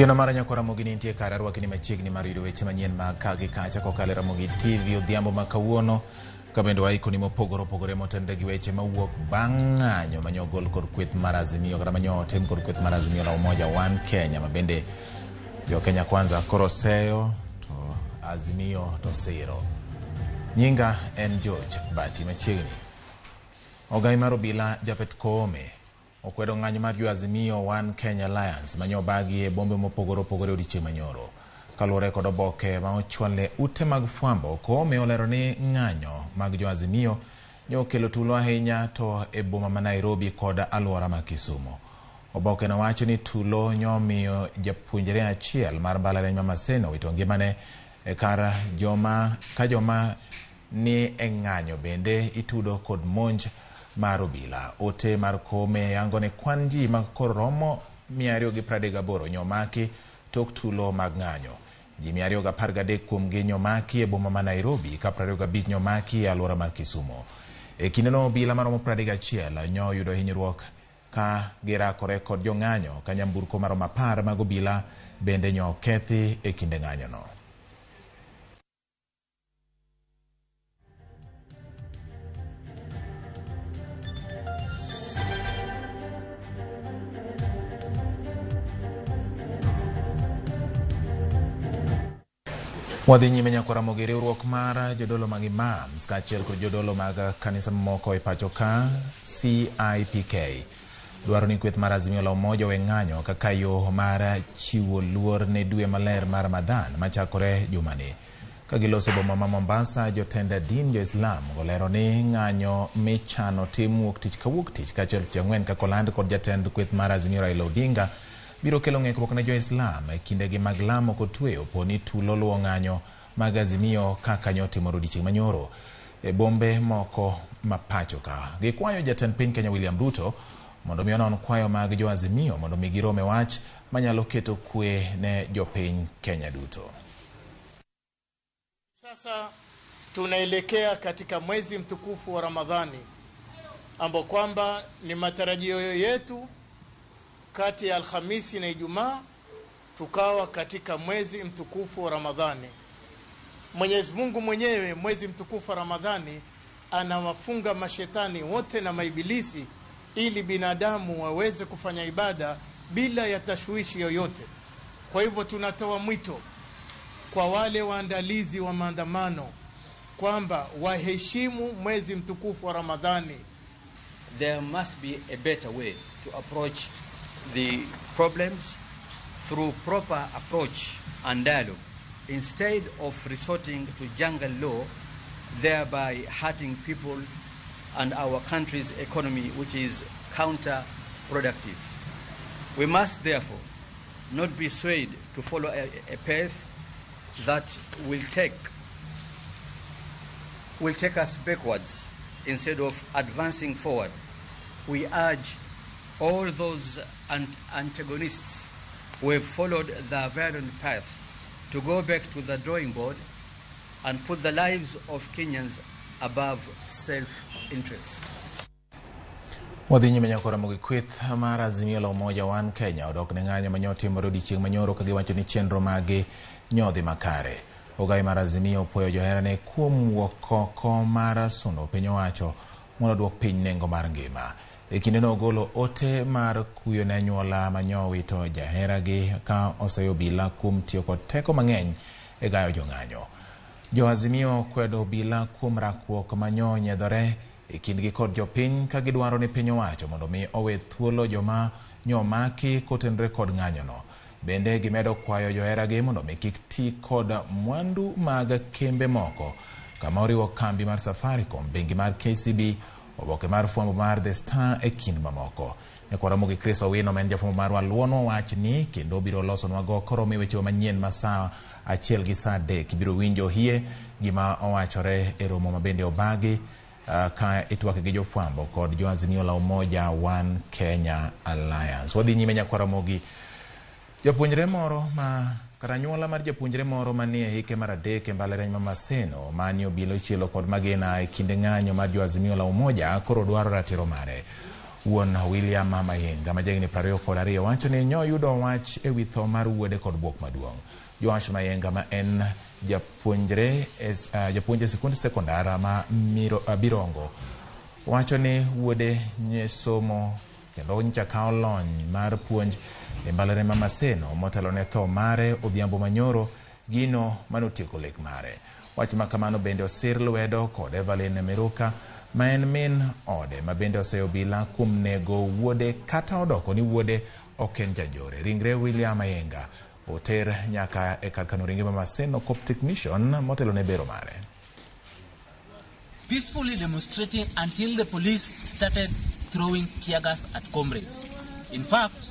Geno mar Nyako Ramogi ni nitie kare arwaki ni machiegni mar yudo weche manyien mag ka gi kacha kokalo e Ramogi TV odhiambo ma kawuono ka bende waikoni mopogore opogore motenre gi weche mawuok bang' ng'anyo manyo ogol kod kweth mar Azimio kata manyo otim kod kweth mar Azimio la Umoja One Kenya ma bende jo Kenya Kwanza koro seyo to Azimio to siro. Nyinga en George Bati machiegni. Ogai mar obila Japhet Koome okwedo ng'anyo mar jo Azimio One Kenya Alliance manyo obagi e bombe mopogore opogore odiechieng' manyoro. Kaluwore kod oboke ma ochwal ne ute mag fwambo, Koome olero ni ng'anyo mag jo Azimio ne okelo tulo ahinya to e boma ma Nairobi kod alwora ma Kisumu. Oboke no wacho ni tulo nyomiyo japuonjre achiel mar mbalariany ma Maseno owito ngimane e kar joma ka joma ni e ng'anyo bende itudo kod monj mar obila. Ote mar Koome yango ni kwan ji ma koro romo 238 nyomaki tok tulo mag ng'anyo. Ji 213 kuomgi nyomaki e boma ma Nairobi ka 25 nyomaki e alwora mar Kisumu. E kindeno obila maromo 31 nyo oyudo hinyruok ka girakore kod jong'anyo ka nyamburko maromo 10 mag obila bende nyo okethi e kinde ng'anyono. Wadhi nyime nyaka Ramogi. Riwruok mar jodolo mag imams kaachiel kod jodolo mag kanisa mamoko e pacho ka CIPK dwaro ni kweth mar Azimio la Umoja owe ng'anyo kaka yo mar chiwo luor ne dwe maler mar Ramadhan machakore jumani. Ka giloso boma ma Mombasa, jotend din jo-Islam olero ni ng'anyo michano tim wuok tich ka wuok tich kaachiel tich ang'wen kaka oland kod jatend kweth mar Azimio Raila Odinga biro kelo ng'ikruok ne jo-Islam e kindegi mag lamo kod tweyo po ni tulo luwo ng'anyo mag Azimio kaka nyotimore odiechieng' manyoro e bombe moko ma pacho ka. Gikwayo jatend piny Kenya William Ruto mondo mi onon kwayo mag jo Azimio mondo mi girom e wach manyalo keto kwe ne jopiny Kenya duto. Sasa tunaelekea katika mwezi mtukufu wa Ramadhani ambao kwamba ni matarajio yetu kati ya Alhamisi na Ijumaa tukawa katika mwezi mtukufu wa Ramadhani. Mwenyezi Mungu mwenyewe mwezi mtukufu wa Ramadhani anawafunga mashetani wote na maibilisi ili binadamu waweze kufanya ibada bila ya tashwishi yoyote. Kwa hivyo tunatoa mwito kwa wale waandalizi wa maandamano kwamba waheshimu mwezi mtukufu wa Ramadhani. There must be a better way to approach the problems through proper approach and dialogue instead of resorting to jungle law, thereby hurting people and our country's economy, which is counterproductive. We must therefore not be swayed to follow a path that will take us backwards instead of advancing forward. We urge all those antagonists who have followed the violent path to go back to the drawing board and put the lives of Kenyans above self-interest. Wadhi nyime nyaka Ramogi. Kweth mar Azimio la Umoja One Kenya odok ne ng'anyo manyotimore odiechieng' manyoro ka giwacho ni chenro magi nyodhi makare. Ogai mar Azimio opuoyo joherane kuom wuok oko mar sundo piny owacho mondo oduok piny nengo mar ngima. E kindeno ogolo ote mar kuyo ne anyuola manyowito jaheragi ka oseyo obila kuom tiyo kod teko mang'eny e gayo jong'anyo. Jo Azimio kwedo obila kuom rakruok manyo nyiedhore e kindgi kod jopiny ka gidwaro ni piny owacho mondo mi owe thuolo joma nyomaki kotenore kod ng'anyono. Bende gimedo kwayo joheragi mondo mi kik ti kod mwandu mag kembe moko kama oriwo kambi mar Safaricom, bengi mar KCB, oboke mar fwambo mar The Star e kind mamoko. Nyakwar Ramogi Chris Owino ma en jafwambo marwa luonwa wachni kendo biro losonwa go koromo e wechewa manyien ma saa 1 gi saa 3. Ibiro winjo hie gima owachore e romo ma bende obagi ka itwak gi jofwambo kod jo Azimio la Umoja One Kenya Alliance. Wadhi nyime nyakwar Ramogi. Japuonjre moro ma kata anyuola mar japuonjre moro manie hike mar 3 e mbalariany ma Maseno mani obila ochielo kod magina e kinde ng'anyo mar jo Azimio la Umoja koro dwaro ratiro mare. Wuon William Mayenga ma jahigni 22 wacho ni nyoyudo wach e wi tho mar wuode kod bwok maduong'. Joash Mayenga ma en japuonjre japuonj e sikund sekondar ma Birongo wacho ni wuode nye somo kendo nyocha kawo lony mar puonj e mbalariany ma Maseno motelo ne tho mare odhiambo manyoro gino manotieko lek mare. Wach ma kamano bende osir lwedo kod Evelyn Miruka ma en min ode ma bende oseyo obila kuom nego wuode kata odoko ni wuode ok en janjore. Ringre William Mayenga oter nyaka e kar kano ringre ma Maseno Coptic Mission motelo ne bero mare. Peacefully demonstrating until the police started throwing tear gas at comrades. In fact,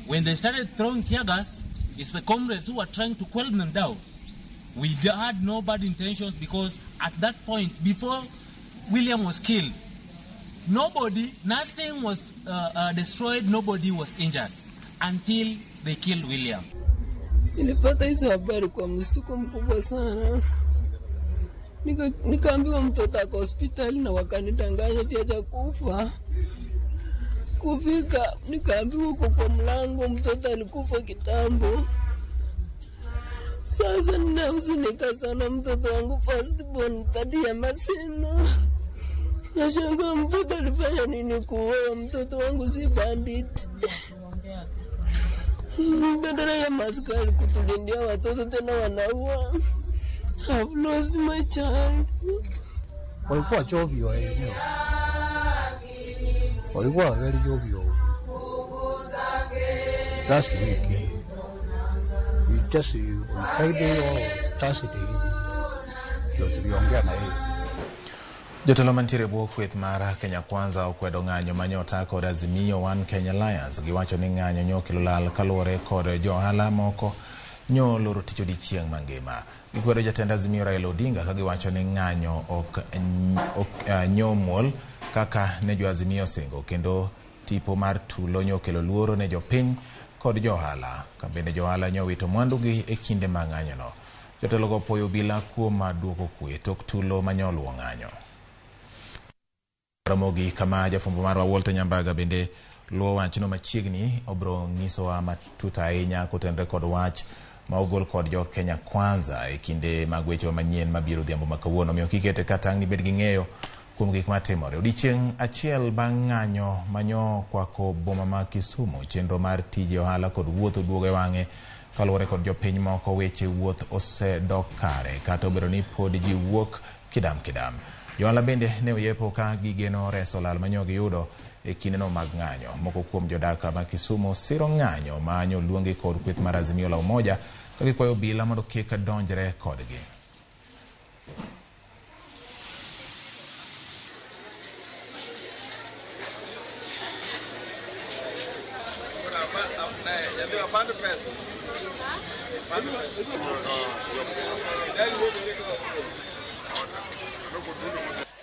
when they started throwing tear gas, it's the comrades who were trying to quell them down. We had no bad intentions because at that point, before William was killed, nobody, nothing was destroyed, nobody was injured until they killed William. Nilipata hizo habari kwa mshtuko mkubwa sana. Nikaambiwa mtoto ako hospitali na wakanidanganya eti hajakufa. Kufika nikaambiwa uko kwa mlango, mtoto alikufa kitambo. Sasa ninahuzunika sana, mtoto wangu first born Tadi ya Maseno. Nashangaa mtoto alifanya nini kuoa? Mtoto wangu si bandit. Badala ya maskari kutulindia watoto tena wanaua. I've lost my child. Walikuwa jovial wenyewe, walikuwa very jovial. Last week, yeah. We just on Friday or Thursday ndio tuliongea na yeye. Jotelo mantiere e bwo kweth mar Kenya Kwanza okwedo ng'anyo manyota kod Azimio One Kenya Alliance. Giwacho ni ng'anyo nyokelo lal kaluwore kod jo ohala moko nyo loro tich odiechieng' mangima. Gikwedo jatend Azimio Raila Odinga ka giwacho ni ng'anyo ok nyomuol kaka ne jo Azimio osingo kendo tipo mar tulo nyokelo luoro ne jopiny kod jo ohala. Ka bende jo ohala nyowito mwandugi e kinde mag ng'anyono. Jotelo go puoyo obila kuom duoko kwe tok tulo manyoluwo ng'anyo. Ramogi kama jafwambo marwa Walter Nyambaga bende luwo wachno machiegni obro nyisowa matut ahinya kotenore kod wach ma ogol kod jo Kenya Kwanza e kinde mag weche manyien mabiro odhiambo ma kawuono. Omiyo kikete kata ang' ibed gi ng'eyo kuom gik matimore. Odiechieng' achiel bang' ng'anyo manyo kwako boma ma Kisumu, chenro mar tije ohala kod wuoth oduogo e wang'e kaluwore kod jopiny moko weche wuoth osedok kare kata obedo ni pod ji wuok kidam kidam. Johala bende ne oyepo ka gigeno reso lal manyo giyudo e kindeno mag ng'anyo. Moko kuom jodak ma Kisumu siro ng'anyo ma nyoluongi kod kweth mar Azimio la Umoja ka gikwayo obila mondo kik donjre kodgi.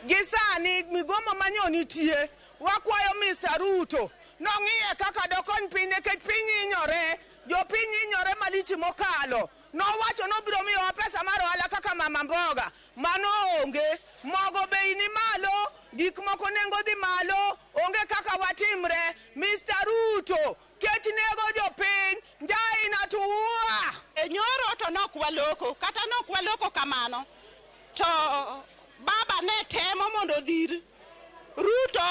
Gi sani migomo manyo nitie, wakwayo Mr. Ruto nong'iye kaka dokony piny nikech piny hinyore, jopiny hinyore malich mokalo. Nowacho nobiro miyowa pesa mar ohala kaka mama mboga, mano onge. Mogo bei ni malo, gik moko nengo dhi malo, onge kaka watimre. Mr. Ruto, kech nego jopiny, njaa inatuua. E nyoro to nok waloko, kata nok waloko kamano, to baba ne temo mondo odhir Ruto,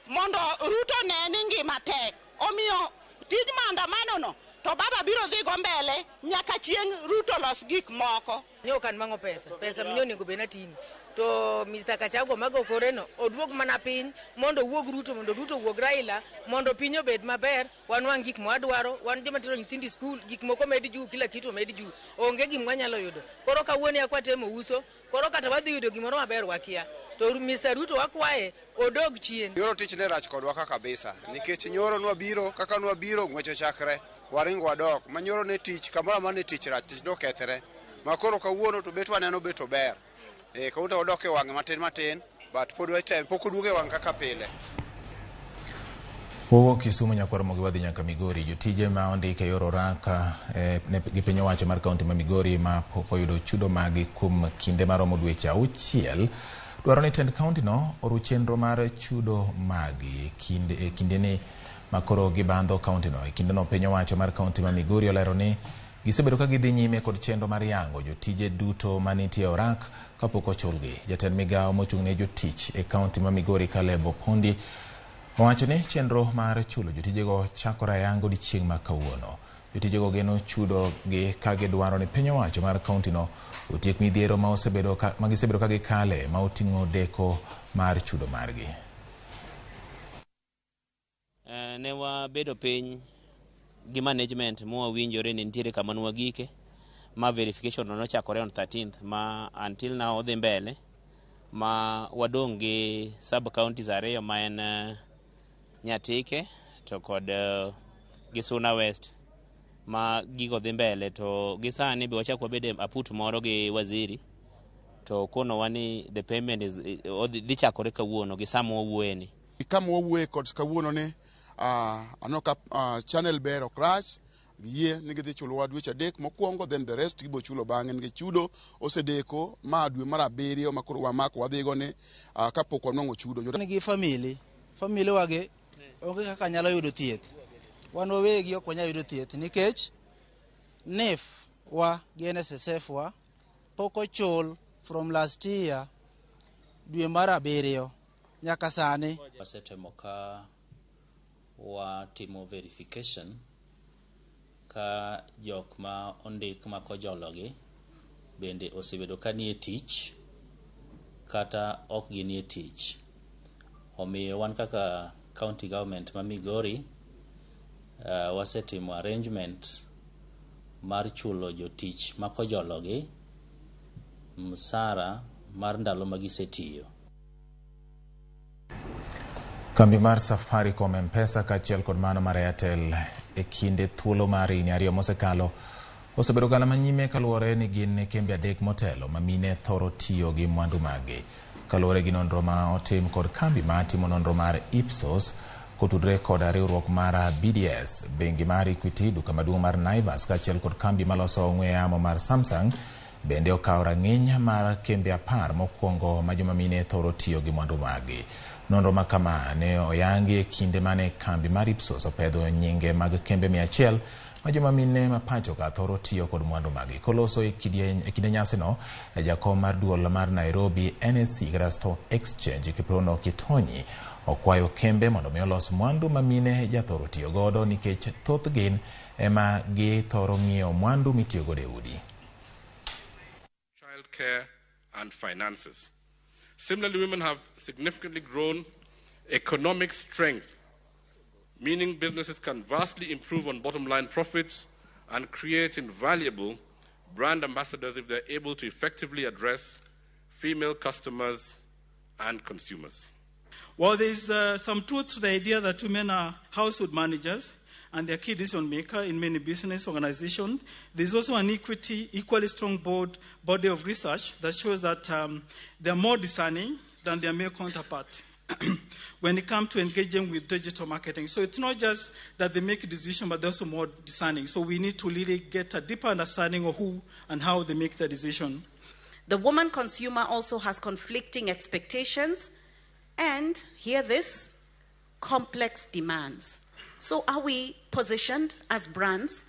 mondo Ruto ne ni ngima tek. Omiyo tij maandamano no to baba biro dhi go mbele nyaka chieng' Ruto los gik moko. Nyo kan mang'o pesa, pesa minyo onego bed natini. To Mr. Gachagua mago koreno oduog mana piny mondo owuog Ruto, mondo Ruto owuog Raila, mondo piny obed maber, wanwang' gik mwadwaro, wan joma tero nyithindo skul, gik moko med juu, kila kitu omed juu. Onge gima wanyalo yudo. Koro kawuono eka watemo uso, koro kata wadhi yudo gimoro maber wakia. To Mr. Ruto wakwaye odog chien. Nyoro tich ne rach kodwa ka kabisa, nikech nyoro nwabiro, kaka nwabiro ng'wech ochakre, waringo wadok. Ma nyoro ne tich, kamoro amora ne tich rach, tich nokethre. Ma koro kawuono to bet waneno bet ober. Kawuono to wadok e wang'e matin matin, but pod watem, pok oduogo e wang'e kaka pile. Wawuok Kisumu nyakwar Ramogi wadhi nyaka Migori. Jotije ma ondik e yor oraka gi piny owacho mar kaunti ma Migori ma pok oyudo chudo magi kuom kinde maromo dweche 6 Dwaro ni tend kaontino oru chenro mar chudo magi e kindeni ma koro gibandho kaontino. E kindeno piny owacho mar kaonti ma Migori olero ni gisebedo ka gidhi nyime kod chenro mar yango jotije duto manitie e orak kapok ochulgi. Jatend migawo mochung' ne jotich e kaonti ma Migori Caleb Opondi owacho ni chenro mar chulo jotijego chakore ayanga odiechieng' ma kawuono. Jotijego geno chudo gi ka gidwaro ni piny owacho mar kaontino otiek midhiero ma gisebedo ka gikale ma oting'o deko mar chudo margi. Ne wabedo piny gi management mwawinjore ni nitiere kama nwagike ma verification no nochakore on 13th ma until now odhi mbele ma wadong' gi sub counties ariyo ma en Nyatike to kod gi Suna West ma gigo dhi mbele to gi sani be wachak wabede aput moro gi waziri to konowa ni the payment is dhi chakore kawuono gi sama wawuoye ni. Kama wawuoye kod kawuono ni aneno ka channel ber ok rach, giyie ni gidhi chulowa dweche 3 mokwongo, then the rest gibo chulo bang'e nikech chudo osedeko ma dwe mar 7 ma koro wamako wadhigo ni kapok wanwang'o chudo. Nigi family wagi onge kaka nyalo yudo thieth. Wan wawegi ok wanyal yudo thieth nikech NIF wa gi NSSF wa pok ochul from last year dwe mar 7 nyaka sani. Wasetemo ka watimo verification ka jok ma ondik ma kojologi bende osebedo ka nie tich kata ok ginie tich. Omiyo wan kaka county government ma Migori wasetimo arrangement mar chulo jotich ma kojologi msara mar ndalo ma gisetiyo. Kambi mar Safaricom M-Pesa kaachiel kod mano mar Airtel e kinde thuolo mar higni 2 mosekalo osebedo gala manyime kaluwore ni gin kembe 3 motelo ma mine thoro tiyo gi mwandu maggi. Kaluwore gi nonro ma otim kod kambi ma timo nonro mar Ipsos kotudore kod riwruok mar BDS, bengi mar Equity, duka maduong' mar Naivas kaachiel kod kambi maloso ong'we yamo mar Samsung bende okawo rang'iny mar kembe 10 mokwongo ma joma mine thoro tiyo gi mwandu maggi. Nonro ma kama ne oyangi e kinde mane kambi mar Ipsos opedho nyinge mag kembe 100 ma joma mine ma pacho ka thoro tiyo kod mwandu maggi. Koloso e kinde nyasino, jakom mar duol mar Nairobi NSE kata Stock Exchange Kiprono Kitonyi okwayo kembe mondo mi olos mwandu ma mine jathoro tiyo godo nikech thoth gin ema githoro ng'iewo mwandu mitiyo godo e udi. Childcare and finances. Similarly, women have significantly grown economic strength, meaning businesses can vastly improve on bottom line profits and create invaluable brand ambassadors if they're able to effectively address female customers and consumers. Well, there's some truth to the idea that women are household managers and they're key decision maker in many business organizations. There's also an equally strong body of research that shows that they're more discerning than their male counterpart when it comes to engaging with digital marketing. So it's not just that they make a decision, but they're also more discerning. So we need to really get a deeper understanding of who and how they make the decision. The woman consumer also has conflicting expectations and, hear this, complex demands. So are we positioned as brands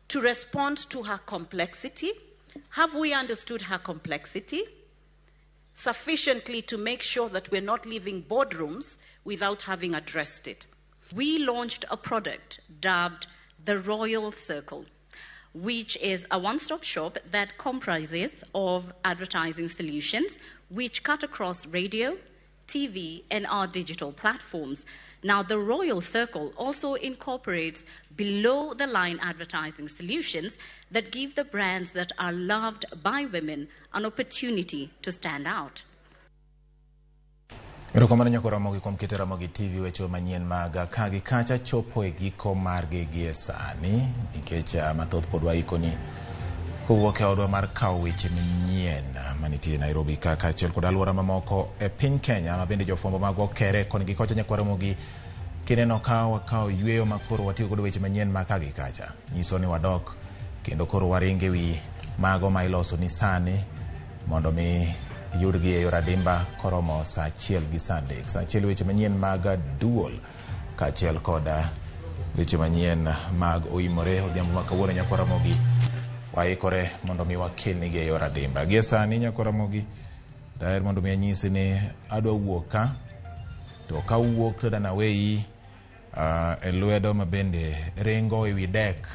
to respond to her complexity? Have we understood her complexity sufficiently to make sure that we're not leaving boardrooms without having addressed it? We launched a product dubbed the Royal Circle, which is a one-stop shop that comprises of advertising solutions which cut across radio, TV, and our digital platforms. Now, the Royal Circle also incorporates below-the-line advertising solutions that give the brands that are loved by women an opportunity to stand out. Erokamano nyako Ramogi kuom keto Ramogi TV weche manyien mag ka gi kacha chopo e giko margi gie sani nikech mathoth pod waikoni kowuok e odwa mar kawo weche manyien manitie Nairobi ka kaachiel kod alwora mamoko e piny Kenya ma bende jofwambo magwa okere koni gi kocha. Nyakwa Ramogi, kineno ka wakawo yweyo ma koro watiyo godo weche manyien ma ka gi kacha nyiso ni wadok kendo koro waringe wi mago ma iloso ni sani mondo mi Iyudgi e yor adimba koromo saa achiel gi saa adek. Saa achiel weche manyien mag duol kaachiel koda weche manyien mag oimore odhiambo ma kawuono nyakwa Ramogi waikore mondo mi wakelnigi e yor adimba. Gie sani nyakwa Ramogi daher mondo mi anyisi ni adwa wuok ka to kawuok to danaweyi e lwedo ma bende ringo ewi dek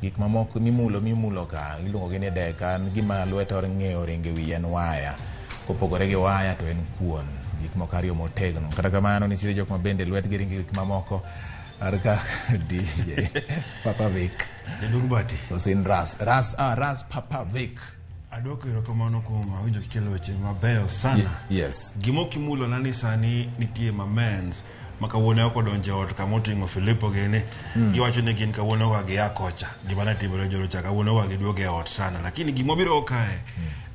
gik mamoko mimulo mimulo ka iluongo gi ni dek an gima lweta ong'eyo ringo e wiye en waya kopogore gi waya to en kuon gik moko ariyo motegno kata kamano nitiere jok ma bende lwetgi ringo e gik mamoko ar ka DJ Papa Vic Jaduong' Bati. Osin ras ras ah, ras Papa Vic Adwoko erokamano kuom awinjo kikelo weche mabeyo sana. Yes. Gima ok imulona ni sani nitie mamens ma kawuono ok odonjo e ot kama oting'o Filipo gini. Giwacho ni gin kawuono wa gia kocha. Gima ne timore joro cha kawuono wa giduogo e ot sana. Lakini gima biro kae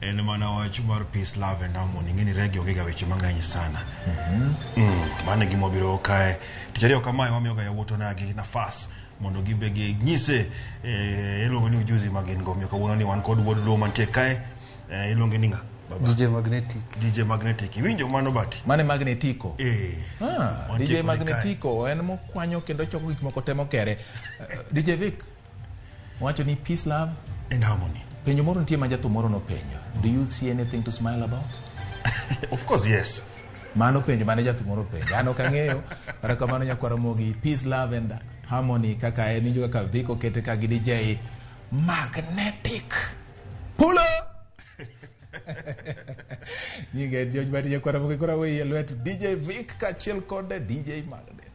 en mana wach mar peace, love and harmony. Ing'e ni reggae onge ga weche mang'eny sana. Mano e gima biro kae. Tich ariyo kamae wamiyoga yawuot onagi nafas mondo gibe ginyise iluongo ni ujuzi ma gin go. Omiyo kawuono ni wan kod wuod luo mantie kae iluonge ni ng'a? Baba? DJ Magnetic. DJ Magnetic. Iwinjo mano Bati? Mane Magnetico. Ah, Wantie DJ kode kae. Magnetico en mokwanyo kendo choko gik moko te mokere. DJ Vic wacho ni peace, love and harmony. Penjo moro nitie ma jathum moro nopenjo. Do you see anything to smile about? Of course, yes. Mano penjo mane jathum moro penjo. An ok ang'eyo. Kata kamano nyakwa Ramogi, peace, love and harmony kaka en winjo kaka Vic okete ka gi DJ Magnetic. Pulo! Nyinge en George Bati nyakwar Ramogi koro aweyi e lwet DJ Vic kaachiel kod DJ Magnetic.